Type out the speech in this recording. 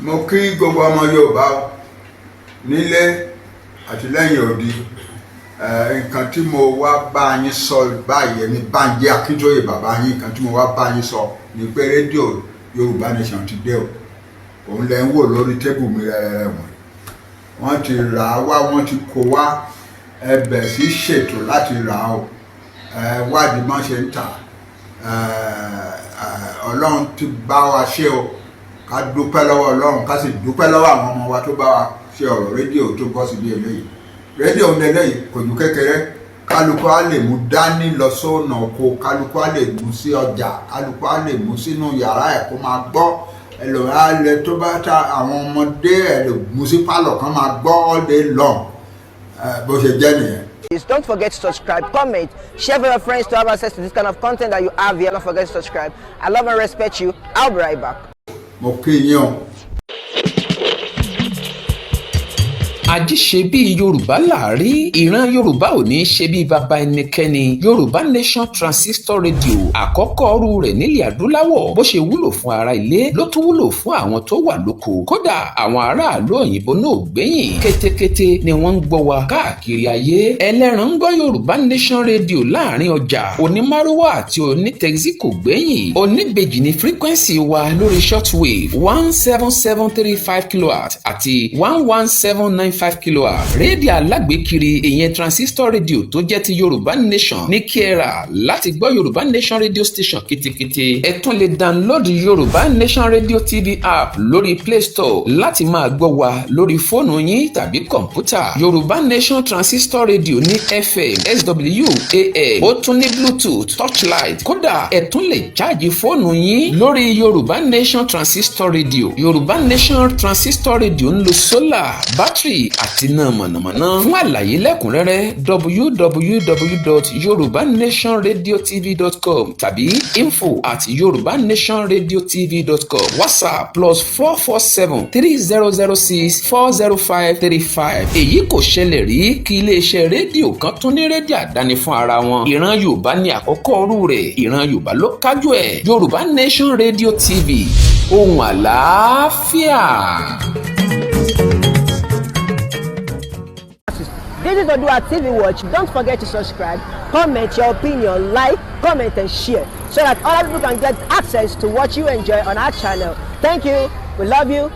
Mo kí gbogbo ọmọ Yorùbá o, nílé àti lẹ́yìn odi. Nǹkan tí mo wá bá yín sọ báyìí, ẹni Bánjí Akíntóyè, bàbá yín, nǹkan tí mo wá bá yín sọ ni pé rédíò Yorùbá Nation ti dé o. Òun lẹ ń wò lórí table mi rẹ̀rẹ̀ wọ̀nyí. Wọ́n ti rà á wá, wọ́n ti kó wá. Ẹ bẹ̀ sí ṣètò láti rà á o. Ẹ wádìí má ṣe ń tà. Ọlọ́run ti bá wa ṣe o. Ká dúpẹ́ lọ́wọ́ Ọlọ́run, ká sì dúpẹ́ lọ́wọ́ àwọn ọmọ wa tó bá wa ṣe ọ̀rọ̀ rédíò tó bọ́ síbi eléyìí. Rédíò ń eléyìí kò ju kékeré. Kálukú á lè mú dání lọ sọ́nà oko, kálukú á lè mú sí ọjà, kálukú á lè mú sínú yàrá ẹ̀ kó máa gbọ́. Ẹlòmíràn á lè tó bá ta àwọn ọmọdé ẹ̀ lè mú sí pálọ̀ kan máa gbọ́ all day long. Bó ṣe jẹ́ nìyẹn. Please don't forget to subscribe, comment, share with your friends to have access to this kind of content that you have here. Don't forget to subscribe. I love and respect you. I'll be right back. Mo kí yín o. Ajíṣe bí Yorùbá làárí, ìran Yorùbá ò ní í ṣe bí baba ẹnikẹ́ni. Yorùbá Nation Transistor Radio àkọ́kọ́ ọrú rẹ̀ nílẹ̀ adúláwọ̀. Bó ṣe wúlò fún ará ilé ló tún wúlò fún àwọn tó wà lóko. Kódà, àwọn aráàlú òyìnbó náà gbẹ̀yìn. Kétékété ni wọ́n ń gbọ́ wa káàkiri ayé. Ẹlẹ́ran ń gbọ́ Yorùbá Nation Radio láàrin ọjà, onímárúwá àti onítẹ̀sí kò gbẹ̀yìn. Oníbejì ní frequency wa lórí shortwave, 17735 kilohertz àti 11795 kilohertz. Rédíò alágbèékiri, ìyẹn transistor radio tó jẹ́ ti Yorùbá Nation ní kí ẹ rà láti gbọ́ Yorùbá Nation Radio Station kétékété. Ẹ tún lè download Yorùbá Nation Radio TV app lórí Play Store láti máa gbọ́ wa lórí fóònù yín tàbí kọ̀ǹpútà. Yorùbá Nation Transistor Radio ní FM, SW, AM. Ó tún ní Bluetooth, torchlight. Kódà, ẹ tún lè charge fóònù yín lórí Yorùbá Nation Transistor Radio. Yorùbá Nation Transistor Radio ń lo solar, battery àti iná mọ̀nàmọ́ná. Fún àlàyé lẹ́kùnrẹ́rẹ́, www.yorubanationradiotv.com tàbí info@yorubanationradiotv.com. WhatsApp +447 3006 40535. Èyí kò ṣẹlẹ̀ rí kí iléeṣẹ́ rédíò kan tún ní rédíò àdáni fún ara wọn. Ìran Yorùbá ní àkọ́kọ́ ọrú rẹ̀. Ìran Yorùbá ló kájú ẹ̀. Yorùbá Nation Radio TV, ohun àlàáfíà. This is Odua TV Watch. Don't forget to subscribe, comment your opinion, like, comment, and share so that other people can get access to what you enjoy on our channel. Thank you. We love you.